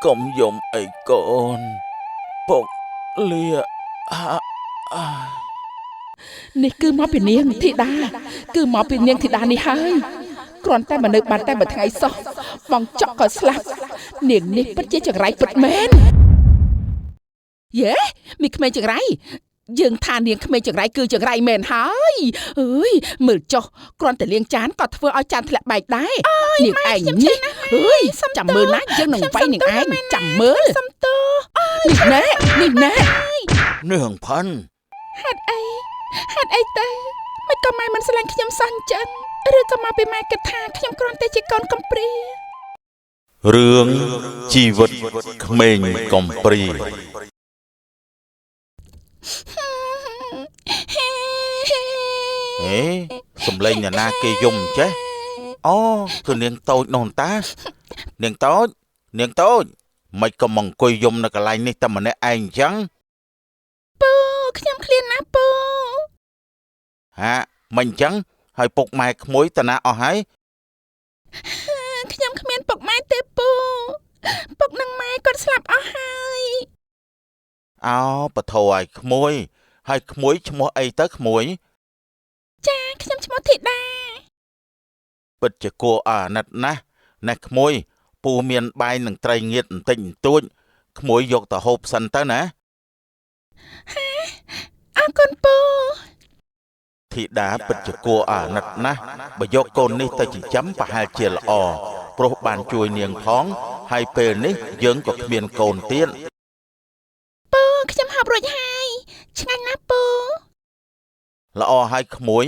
កុំយំអីកូនពុកលាអាអា នេះគឺមកពីនាងធីតាគឺមកពីនាងធីតានេះហើយគ្រាន់តែមកនៅបានតែមួយថ្ងៃសោះបងចក់ក៏ស្លាប់នាងនេះពិតជាចង្រៃពិតមែនយេមីក្មេងចង្រៃយើងថានាងក្មេងចង្រៃគឺចង្រៃមែនហើយអើយមើលចុះគ្រាន់តែលាងចានក៏ធ្វើឲ្យចានធ្លាក់បែកដែរនាងឯងនេះអើយចាំមើលណាយើងនឹងវាយនាងឯងចាំមើល សំទោ នេះណែនេះណែ នាងផាន់ ហេតុអីហេតុអីទៅមិនក៏ម៉ែមិនស្រឡាញ់ខ្ញុំសោះអញ្ចឹងឬក៏មកពីម៉ែគិតថាខ្ញុំគ្រាន់តែជាកូនកំព្រា រឿងជីវិតក្មេងកំព្រាហេសំលេងអ្នកណាគេយំអញ្ចេះអូគឺនាងតូចនោះតានាងតូចនាងតូចមិនក៏មកអង្គុយយំនៅកន្លែងនេះតែម្នាក់ឯងអញ្ចឹង ពូខ្ញុំឃ្លានណាស់ពូ ហាមិនអញ្ចឹងហើយពុកម៉ែក្មួយតាណាអស់ហើយ ខ្ញុំគ្មានពុកម៉ែទេពូពុកនិងម៉ែគាត់ស្លាប់អស់ហើយ អោបធោឲ្យក្មួយហើយក្មួយឈ្មោះអីទៅក្មួយ ចាខ្ញុំឈ្មោះធីតា ពិតជាគួរឲ្យអាណិតណាស់ណែក្មួយពូមានបាយនឹងត្រីងៀតបន្តិចបន្តួចក្មួយយកទៅហូបសិនទៅណា អរគុណពូ ធីតាពិតជាគួរឲ្យអាណិតណាស់បើយកកូននេះទៅចិញ្ចឹមប្រហែលជាល្អព្រោះបានជួយនាងផងហើយពេលនេះយើងក៏គ្មានកូនទៀត ពូខ្ញុំហូបរួចហើយឆ្ងាញ់ណាស់ពូ ល្អហើយក្មួយ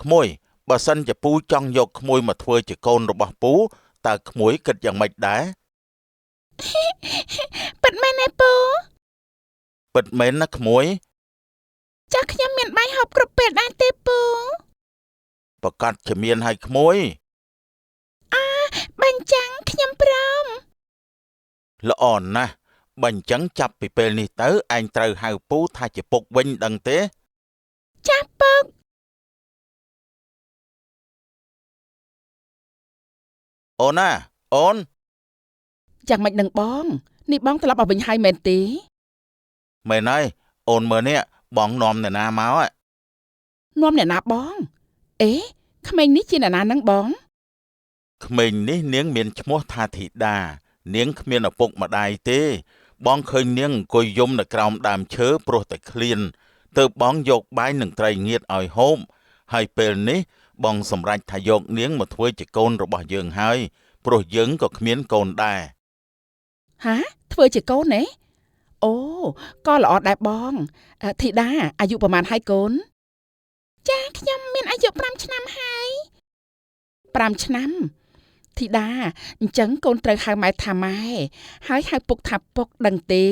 ក្មួយបើសិនជាពូចង់យកក្មួយមកធ្វើជាកូនរបស់ពូតើក្មួយគិតយ៉ាងម៉េចដែរ ពិតមែនទេពូ ពិតមែនណាក្មួយ ចាស់ខ្ញុំមានបាយហូបគ្រប់ពេលដែរទេពូ ប្រកាសជាមានហើយក្មួយ បាញ់ចាំងខ្ញុំព្រម ល្អណាស់បើអញ្ចឹងចាប់ពីពេលនេះទៅឯងត្រូវហៅពូថាជាពុកវិញដឹងទេ ចាស់ពុក អូនណាអូន យ៉ាងម៉េចនឹងបងនេះបងត្រឡប់មកវិញហើយមែនទេ មែនហើយអូនមើលនេះបងនាំអ្នកណាមកហ៎ នាំអ្នកណាបងអេក្មេងនេះជាអ្នកណានឹងបង ក្មេងនេះនាងមានឈ្មោះថាធីតានាងគ្មានឪពុកម្ដាយទេបងឃើញនាងអង្គុយយំនៅក្រោមដើមឈើព្រោះតែឃ្លានទើបបងយកបាយនឹងត្រីងៀតឲ្យហូបហើយពេលនេះបងសម្រេចថាយកនាងមកធ្វើជាកូនរបស់យើងហើយព្រោះយើងក៏គ្មានកូនដែរ ហាធ្វើជាកូនទេអូក៏ល្អដែរបងធីតាអាយុប្រហែលហើយកូន ចាខ្ញុំមានអាយុ5ឆ្នាំហើយ 5ឆ្នាំធីតាអញ្ចឹងកូនត្រូវហៅម៉ែថាម៉ែហើយហៅពុកថាពុកដឹងទេ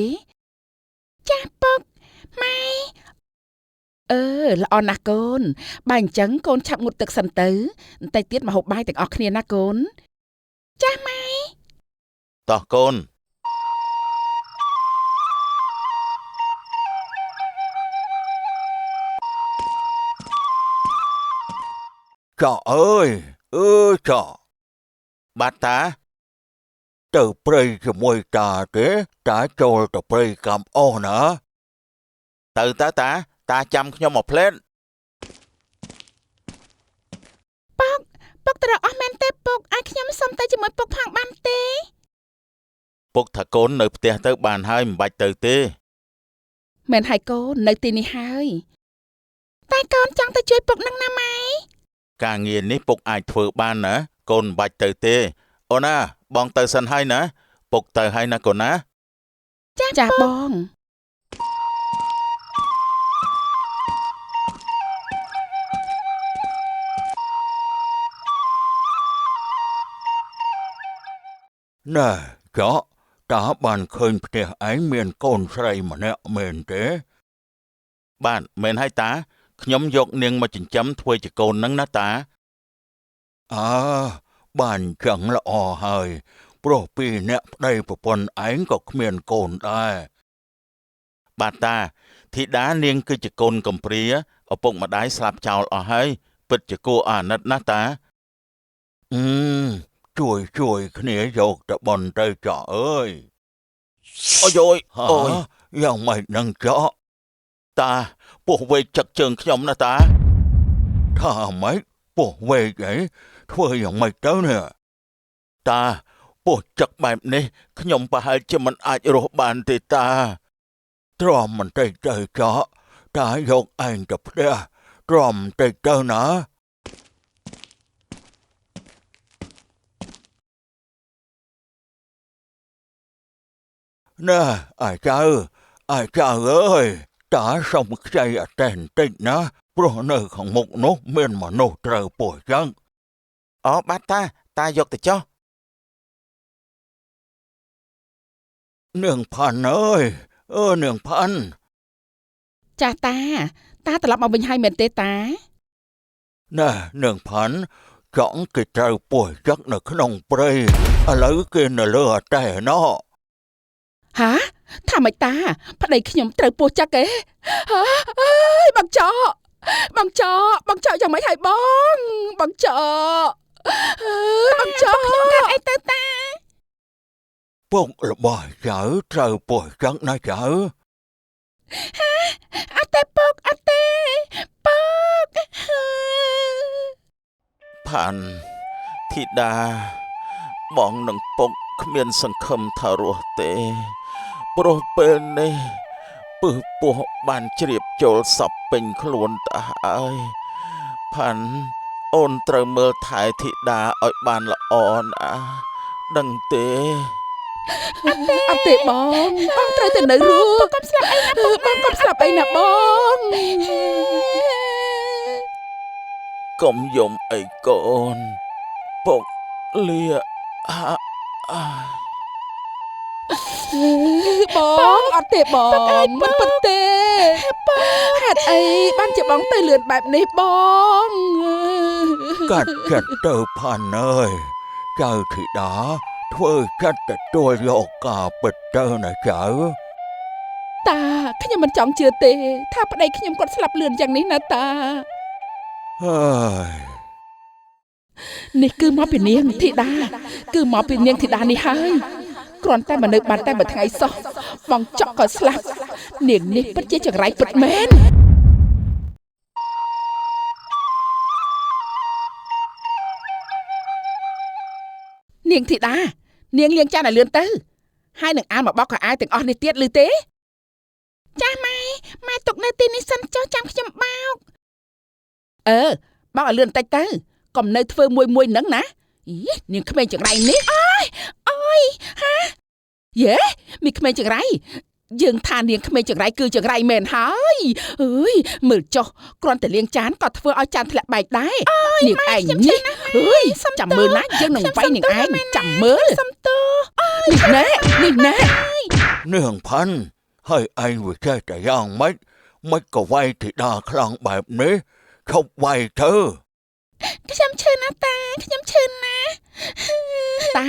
ចាពុកម៉ែ អឺល្អណាស់កូនបើអញ្ចឹងកូនឆាប់ងូតទឹកសិនទៅបន្តិចទៀតមកហូបបាយទាំងអស់គ្នាណាកូន ចាម៉ែ តោះកូន ចកអើយអឺចក បាទតា ទៅព្រៃជាមួយតាទេតាចូលទៅព្រៃកាំអស់ណា ទៅតើតាតាចាំខ្ញុំមកផ្លេត ពុកពុកត្រូវអស់មែនទេពុកឲ្យខ្ញុំសុំទៅជាមួយពុកផងបានទេ ពុកថាកូននៅផ្ទះទៅបានហើយមិនបាច់ទៅទេ មែនហើយកូននៅទីនេះហើយ តែកូនចង់ទៅជួយពុកនឹងណាម៉ែ ការងារនេះពុកអាចធ្វើបានណាកូនមិនបាច់ទៅទេអូនណាបងទៅសិនហើយណាពុកទៅហើយណាកូនណា ចា ចា ពុក បង ណែចកតាបានឃើញផ្ទះឯងមានកូនស្រីម្នាក់មែនទេ បាទមែនហើយតាខ្ញុំយកនាងមកចិញ្ចឹមធ្វើជាកូននឹងណាតា អើបានចឹងល្អហើយព្រោះពីរអ្នកប្តីប្រពន្ធឯងក៏គ្មានកូនដែរ បាទតាធីតានាងគឺជាកូនកំព្រាឪពុកម្ដាយស្លាប់ចោលអស់ហើយពិតជាគួរឲ្យអាណិតណាស់តា អឺជួយជួយគ្នាយកទៅបន់ទៅចកអើយ អូយអូយអូយយ៉ាងម៉េចនឹងចកតាពោះវែកចឹកជើងខ្ញុំណាតាថាម៉េចពោះវែកអីធ្វើយ៉ាងម៉េចទៅនេះតាពោះចឹកបែបនេះខ្ញុំប្រហែលជាមិនអាចរស់បានទេតាទ្រាំបន្តិចទៅចកតាយកឯងទៅផ្ទះទ្រាំបន្តិចទៅណាណែអាចៅអាចៅអើយតាសុំខ្ចីអតែបន្តិចណាព្រោះនៅខាងមុខនោះមានមនុស្សត្រូវពោះចឹងអូបាទតាតាយកទៅចុះនាងផាន់អើយអឺនាងផាន់ចាស់តាតាត្រឡប់មកវិញហើយមែនទេតាណែនាងផាន់ចង់គេត្រូវពោះចឹកនៅក្នុងព្រៃឥឡូវគេនៅលើអតែណោះហាថាម៉េចតាប្តីខ្ញុំត្រូវពោះចឹកឯហ៎អើយបងចកបងចកបងចកយ៉ាងម៉េចហើយបងបងចកបងចកខ្ញុំកើតអីទៅតាពុករបស់ចៅត្រូវពោះចឹកណាចៅហាអត់ទេពុកអត់ទេពុកផាន់ធីតាបងនឹងពុកគ្មានសង្ឃឹមថារស់ទេព្រោះពេលនេះពឹសពោះបានជ្រាបចូលសពពេញខ្លួនទៅហើយផាន់អូនត្រូវមើលថែធីតាឲ្យបានល្អណាដឹងទេអត់ទេបងបងត្រូវតែនៅរស់កុំស្លាប់អីណាបងកុំស្លាប់អីណាបងកុំយំអីកូនពុកលាបងអត់ទេបងមិនពិតទេហេតុអីបានជាបងទៅលឿនបែបនេះបងកាត់ចិត្តទៅផាន់អើយចៅធីតាធ្វើចិត្តទទួលយកការពិតទៅណាចៅតាខ្ញុំមិនចង់ជឿទេថាប្តីខ្ញុំគាត់ស្លាប់លឿនយ៉ាងនេះណាតាហើយនេះគឺមកពីនាងធីតាគឺមកពីនាងធីតានេះហើយគ្រាន់តែមកនៅបានតែមួយថ្ងៃសោះបងចកក៏ស្លាប់នាងនេះពិតជាចង្រៃពិតមែននាងធីតានាងលាងចានឲ្យលឿនទៅហើយនឹងអានមកបោកខោអាវទាំងអស់នេះទៀតឬទេចាស់ម៉ែម៉ែទុកនៅទីនេះសិនចុះចាំខ្ញុំបោកអឺបោកឲ្យលឿនបន្តិចទៅកុំនៅធ្វើមួយមួយនឹងណាអីនាងក្មេងចង្រៃនេះអូយអូយហាយេមានក្មេងចង្រៃយើងថានាងក្មេងចង្រៃគឺចង្រៃមែនហើយអើយមើលចុះគ្រាន់តែលាងចានក៏ធ្វើឲ្យចានធ្លាក់បែកដែរនាងឯងនេះអើយចាំមើលណាយើងនឹងវាយនាងឯងចាំមើលសំទោនេះណែនេះណែនាងផាន់ហើយឯងវាចេះតែយ៉ាងម៉េចមិនក៏វាយធីតាខ្លាំងបែបនេះឈប់វាយទៅខ្ញុំឈឺណាស់តាខ្ញុំឈឺណាស់តា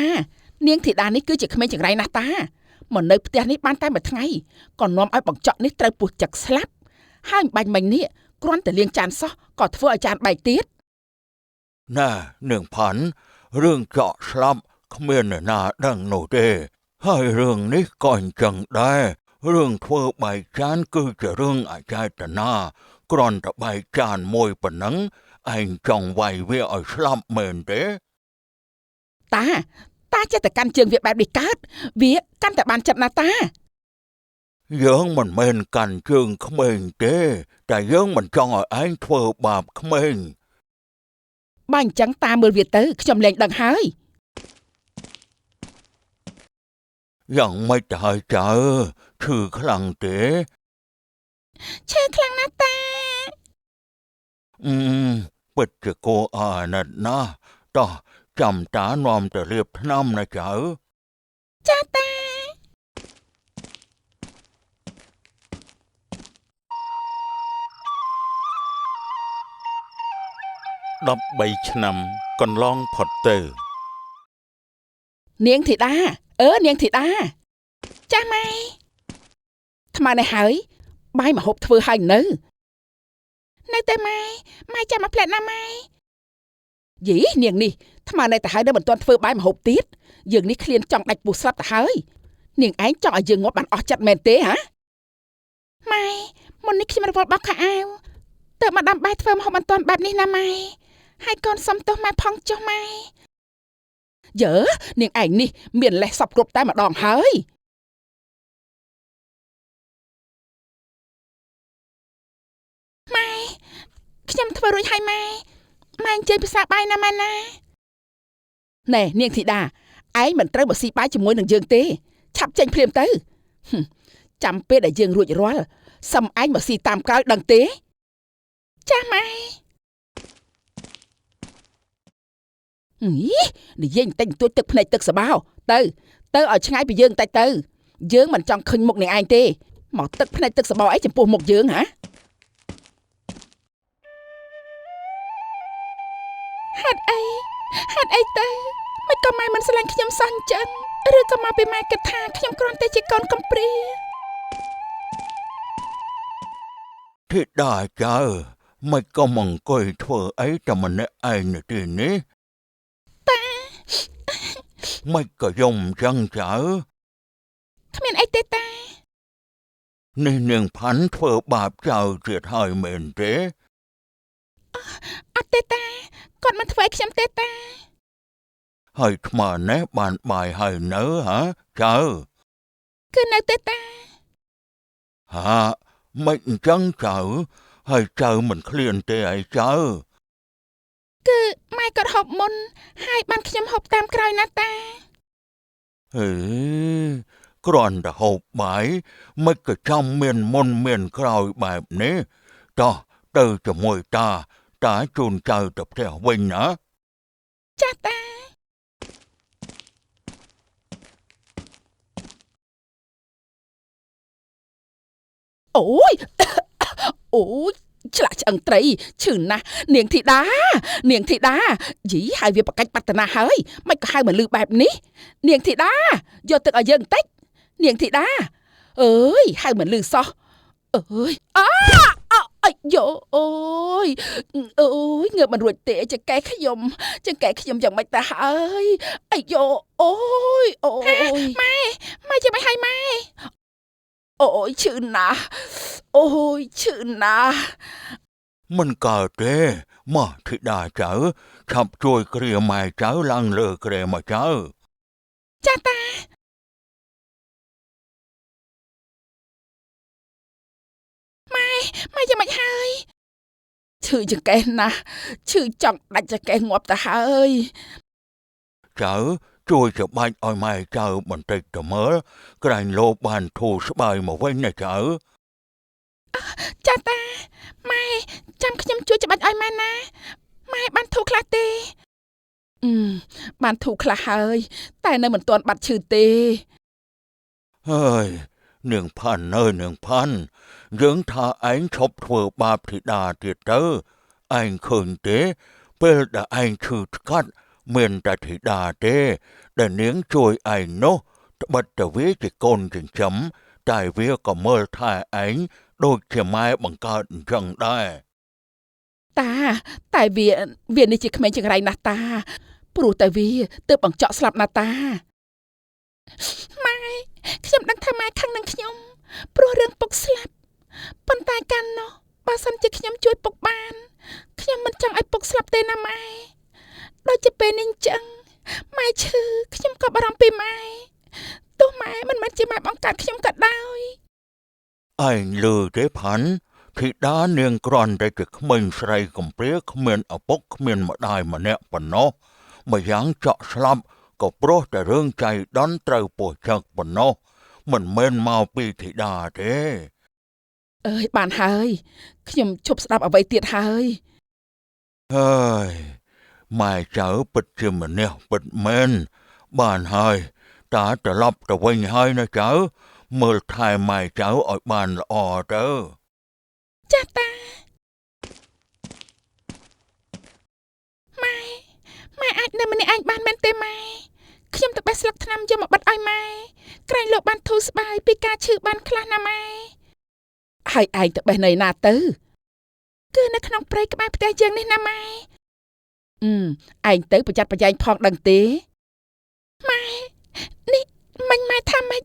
នាងធីតានេះគឺជាក្មេងចង្រៃណាស់តាមកនៅផ្ទះនេះបានតែមួយថ្ងៃក៏នាំឲ្យបង្ចក់នេះត្រូវពោះចឹកស្លាប់ហើយបាញ់មិញនេះគ្រាន់តែលាងចានសោះក៏ធ្វើឲ្យចានបែកទៀតណែនាងផាន់រឿងចក់ស្លាប់គ្មានអ្នកណាដឹងនោះទេហើយរឿងនេះក៏អញ្ចឹងដែររឿងធ្វើបែកចានគឺជារឿងអចេតនាគ្រាន់តែបែកចានមួយប៉ុណ្ណឹងឯងចង់វាយវាឲ្យស្លាប់មែនទេតាតាចេះតែកាន់ជើងវាបែបនេះកើតវាកាន់តែបានចិត្តណាតាយើងមិនមែនកាន់ជើងក្មេងទេតែយើងមិនចង់ឲ្យឯងធ្វើបាបក្មេងបើអញ្ចឹងតាមើលវាទៅខ្ញុំលែងដឹងហើយយ៉ាងម៉េចទៅហើយចៅឈឺខ្លាំងទេឈឺខ្លាំងណាស់តាអឺពិតជាគួរអាណិតណាស់តោះចាំតានាំទៅរៀបថ្នាំណាចៅចាតា 13ឆ្នាំកន្លងផុតទៅនាងធីតាអឺនាងធីតាចាស់ម៉ែថ្មនេះហើយបាយម្ហូបធ្វើហើយនៅនៅតែម៉ែម៉ែចាំមកផ្លែតណាម៉ែយីនាងនេះថ្មនៅតែហើយនៅមិនទាន់ធ្វើបាយម្ហូបទៀតយើងនេះឃ្លានចង់ដាច់ពោះស្រាប់ទៅហើយ នាងឯងចង់ឲ្យយើងងាប់បានអស់ចិត្តមែនទេហ៎ ម៉ែមុននេះខ្ញុំរវល់បោកខោអាវទៅមកដាំបាយធ្វើម្ហូបមិនទាន់បែបនេះណាម៉ែហើយកូនសុំទោសម៉ែផងចុះម៉ែ យើនាងឯងនេះមានលេសសពគ្រប់តែម្ដងហើយ ម៉ែខ្ញុំធ្វើរួចហើយម៉ែម៉ែអញ្ជើញពិសាបាយណាម៉ែណា ណែនាងធីតាឯងមិនត្រូវមកស៊ីបាយជាមួយនឹងយើងទេឆាប់ចេញភ្លាមទៅចាំពេលដែលយើងរួចរាល់សឹមឯងមកស៊ីតាមក្រោយដឹងទេ ចាស់ម៉ែ និយាយបន្តិចបន្តួចទឹកភ្នែកទឹកសបោទៅទៅឲ្យឆ្ងាយពីយើងតិចទៅយើងមិនចង់ឃើញមុខនាងឯងទេមកទឹកភ្នែកទឹកសបោអីចំពោះមុខយើងហ៎ ហេតុអីហេតុអីទៅមិនក៏ម៉ែមិនស្រឡាញ់ខ្ញុំសោះអញ្ចឹងឬក៏មកពីម៉ែគិតថាខ្ញុំគ្រាន់តែជាកូនកំព្រា ធីតាចៅមិនក៏មកអង្គុយធ្វើអីតែម្នាក់ឯងនៅទីនេះ តា មិនក៏យំចឹងចៅ គ្មានអីទេតា នេះនាងផាន់ធ្វើបាបចៅទៀតហើយមែនទេ អត់ទេតាគាត់មិនធ្វើឲ្យខ្ញុំទេតា ហើយថ្មនេះបានបាយហើយនៅហ៎ចៅ គឺនៅទេតា ហាមិនអញ្ចឹងចៅហើយចៅមិនឃ្លានទេអីចៅ គឺម៉ែគាត់ហូបមុនហើយបានខ្ញុំហូបតាមក្រោយណាតា ហេគ្រាន់តែហូបបាយមិនក៏ចាំមានមុនមានក្រោយបែបនេះតោះទៅជាមួយតាតាជូនចៅទៅផ្ទះវិញណា ចាស់តា អូយអូយឆ្លាក់ឆ្អឹងត្រីឈឺណាស់នាងធីតានាងធីតាយីហើយវាប្រកាច់បត្តនាហើយមិនក៏ហៅមកលឺបែបនេះនាងធីតាយកទឹកឲ្យយើងបន្តិចនាងធីតាអើយហៅមិនលឺសោះអើយអាអាយោអូយអើយងើបមិនរួចទេចង្កេះខ្ញុំចង្កេះខ្ញុំយ៉ាងម៉េចទៅហើយអាយោអូយអូយ ម៉ែម៉ែយ៉ាងម៉េចហើយម៉ែ អូយឈឺណាស់អូយឈឺណាស់ មិនកើតទេមកធីតាចៅឆាប់ជួយគ្រាម៉ែចៅឡើងលើគ្រែមកចៅ ចាស់តាម៉ែម៉ែយ៉ាងម៉េចហើយ ឈឺចង្កេះណាស់ឈឺចង់ដាច់ចង្កេះងាប់ទៅហើយ ចៅជួយច្បាច់ឲ្យម៉ែចៅបន្តិចទៅមើលក្រែងលោបានធូរស្បើយមកវិញណាចៅ ចាស់តាម៉ែចាំខ្ញុំជួយច្បាច់ឲ្យម៉ែណាម៉ែបានធូរខ្លះទេ បានធូរខ្លះហើយតែនៅមិនទាន់បាត់ឈឺទេ ហើយនាងផាន់អើយនាងផាន់យើងថាឯងឈប់ធ្វើបាបធីតាទៀតទៅឯងឃើញទេពេលដែលឯងឈឺថ្កាត់មានតែធីតាទេដែលនាងជួយឯងនោះត្បិតតែវាជាកូនចិញ្ចឹមតែវាក៏មើលថែឯងដូចជាម៉ែបង្កើតអញ្ចឹងដែរ តាតែវានេះជាក្មេងចង្រៃណាស់តាព្រោះតែវាទើបបង្ចក់ស្លាប់ណាតា ម៉ែខ្ញុំដឹងថាម៉ែខឹងនឹងខ្ញុំព្រោះរឿងពុកស្លាប់ប៉ុន្តែកាលនោះបើសិនជាខ្ញុំជួយពុកបានខ្ញុំមិនចង់ឲ្យពុកស្លាប់ទេណាម៉ែដូចជាពេលនេះអញ្ចឹងម៉ែឈឺខ្ញុំក៏បារម្ភពីម៉ែទោះម៉ែមិនមែនជាម៉ែបង្កើតខ្ញុំក៏ដោយ ឯងលឺទេផាន់ធីតានាងគ្រាន់តែជាក្មេងស្រីកំព្រាគ្មានឪពុកគ្មានម្ដាយម្នាក់ប៉ុណ្ណោះម្យ៉ាងចក់ស្លាប់ក៏ព្រោះតែរឿងចៃដន្យត្រូវពោះចឹកប៉ុណ្ណោះមិនមែនមកពីធីតាទេ អើយបានហើយខ្ញុំឈប់ស្ដាប់អ្វីទៀតហើយ ហើយម៉ែចៅពិតជាម្នាក់ពិតមែនបានហើយតាត្រឡប់ទៅវិញហើយណាចៅមើលថែម៉ែចៅឲ្យបានល្អទៅ ចាស់តាម៉ែម៉ែអាចនៅម្នាក់ឯងបានមែនទេម៉ែខ្ញុំទៅបេះស្លឹកថ្នាំយកមកបិទឲ្យម៉ែក្រែងលោកបានធូរស្បើយពីការឈឺបានខ្លះណាម៉ែ ហើយឯងទៅបេះនៅណាទៅ គឺនៅក្នុងព្រៃក្បែរផ្ទះយើងនេះណាម៉ែ ឯងទៅប្រយ័ត្នប្រយែងផងដឹងទេ ម៉ែនេះមិញម៉ែថាម៉េច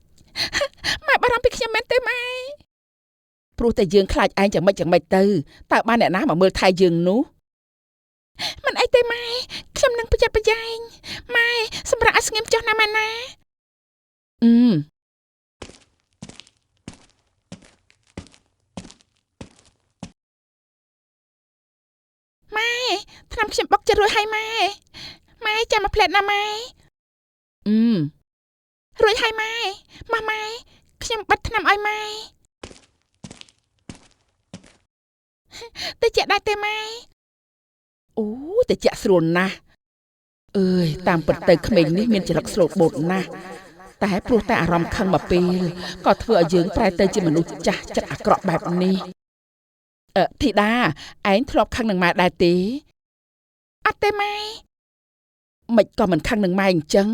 ម៉ែបារម្ភពីខ្ញុំមែនទេម៉ែ ព្រោះតែយើងខ្លាចឯងយ៉ាងម៉េចយ៉ាងម៉េចទៅតើបានអ្នកណាមកមើលថែយើងនោះ មិនអីទេម៉ែខ្ញុំនឹងប្រយ័ត្នប្រយែងម៉ែសម្រាប់ឲ្យស្ងៀមចុះណាម៉ែណា អឺ ម៉ែថ្នាំខ្ញុំបុកចិត្តរួចហើយម៉ែម៉ែចាំមកផ្លែតណាម៉ែ អឺ រួចហើយម៉ែម៉ាម៉ែខ្ញុំបិទថ្នាំឲ្យម៉ែទៅជាក់ដែរទេម៉ែ អូតិចស្រួលណាស់អើយតាមពិតទៅក្មេងនេះមានចរិតស្លូតបូតណាស់តែព្រោះតែអារម្មណ៍ខឹងមកពេលក៏ធ្វើឲ្យយើងប្រែទៅជាមនុស្សចាស់ចិត្តអាក្រក់បែបនេះអឺធីតាឯងធ្លាប់ខឹងនឹងម៉ែដែរទេ អត់ទេម៉ែ មិនក៏មិនខឹងនឹងម៉ែអញ្ចឹង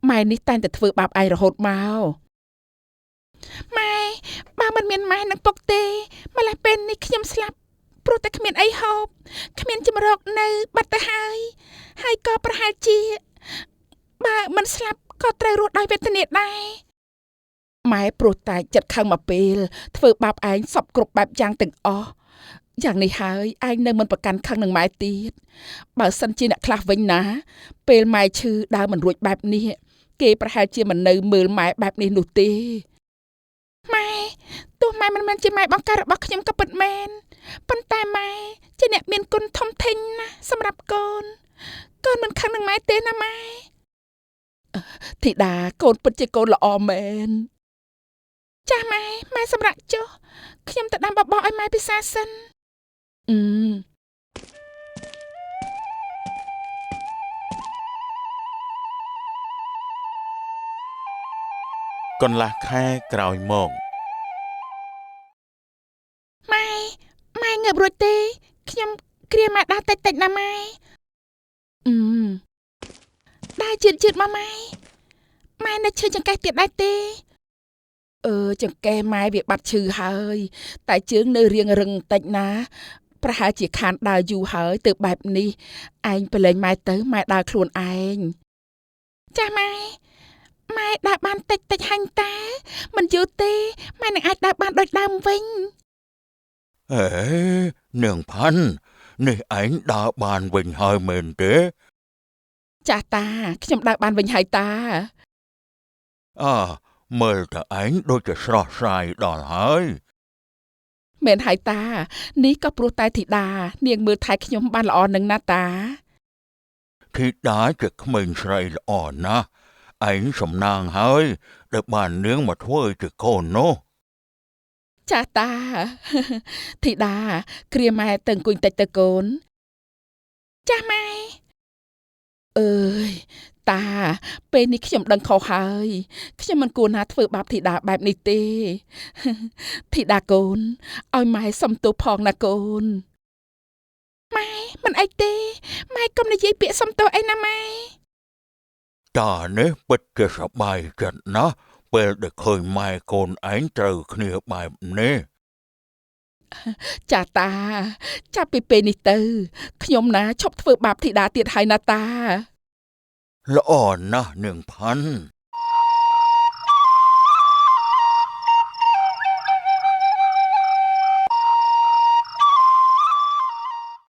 ម៉ែនេះតែងតែធ្វើបាបឯងរហូតមក ម៉ែបើមិនមានម៉ែនឹងពុកទេម្ល៉េះពេលនេះខ្ញុំស្លាប់ព្រោះតែគ្មានអីហូបគ្មានជំរកនៅបាត់ទៅហើយហើយក៏ប្រហែលជាបើមិនស្លាប់ក៏ត្រូវរស់ដោយវេទនាដែរ ម៉ែព្រោះតែចិត្តខឹងមកពេលធ្វើបាបឯងសពគ្រប់បែបយ៉ាងទាំងអស់យ៉ាងនេះហើយឯងនៅមិនប្រកាន់ខឹងនឹងម៉ែទៀតបើសិនជាអ្នកខ្លះវិញណាពេលម៉ែឈឺដើរមិនរួចបែបនេះគេប្រហែលជាមិននៅមើលម៉ែបែបនេះនោះទេ ម៉ែទោះម៉ែមិនមែនជាម៉ែបង្កើតរបស់ខ្ញុំក៏ពិតមែនប៉ុន្តែម៉ែជាអ្នកមានគុណធំធេងណាស់សម្រាប់កូនកូនមិនខឹងនឹងម៉ែទេណាម៉ែ ធីតាកូនពិតជាកូនល្អមែន ចាស់ម៉ែម៉ែសម្រាប់ចុះខ្ញុំទៅដាំបបរឲ្យម៉ែពិសាសិន អឺ កន្លះខែក្រោយមក ម៉ែម៉ែងើបរួចទេខ្ញុំគ្រាម៉ែដើរតិចតិចណាម៉ែ អឺ ដើរជឿនជឿនមកម៉ែម៉ែនៅឈឺចង្កេះទៀតដែរទេ អឺចង្កេះម៉ែវាបាត់ឈឺហើយតែជើងនៅរៀងរឹងតិចណាប្រហែលជាខានដើរយូរហើយទៅបែបនេះឯងប្រឡែងម៉ែទៅម៉ែដើរខ្លួនឯង ចាស់ម៉ែម៉ែដើរបានតិចតិចហាញ់តាមិនយូរទេម៉ែនឹងអាចដើរបានដូចដើមវិញ អេនាងផាន់នេះឯងដើរបានវិញហើយមែនទេ ចាស់តាខ្ញុំដើរបានវិញហើយតា អើមើលតែឯងដូចជាស្រស់ស្រាយដល់ហើយ មែនហើយតានេះក៏ព្រោះតែធីតានាងមើលថែខ្ញុំបានល្អនឹងណាតា ធីតាជាក្មេងស្រីល្អណាស់ឯងសំណាងហើយដែលបាននាងមកធ្វើជាកូននោះ ចាស់តាធីតាគ្រាម៉ែទៅអង្គុយតិចទៅកូន ចាស់ម៉ែ អើយតាពេលនេះខ្ញុំដឹងខុសហើយខ្ញុំមិនគួរណាធ្វើបាបធីតាបែបនេះទេធីតាកូនឲ្យម៉ែសុំទោសផងណាកូន ម៉ែមិនអីទេម៉ែកុំនិយាយពាក្យសុំទោសអីណាម៉ែ តានេះពិតជាសប្បាយចិត្តណាស់ពេលដែលឃើញម៉ែកូនឯងត្រូវគ្នាបែបនេះ ចាតាចាប់ពីពេលនេះទៅខ្ញុំណាឈប់ធ្វើបាបធីតាទៀតហើយណាតា ល្អណាស់នាងផាន់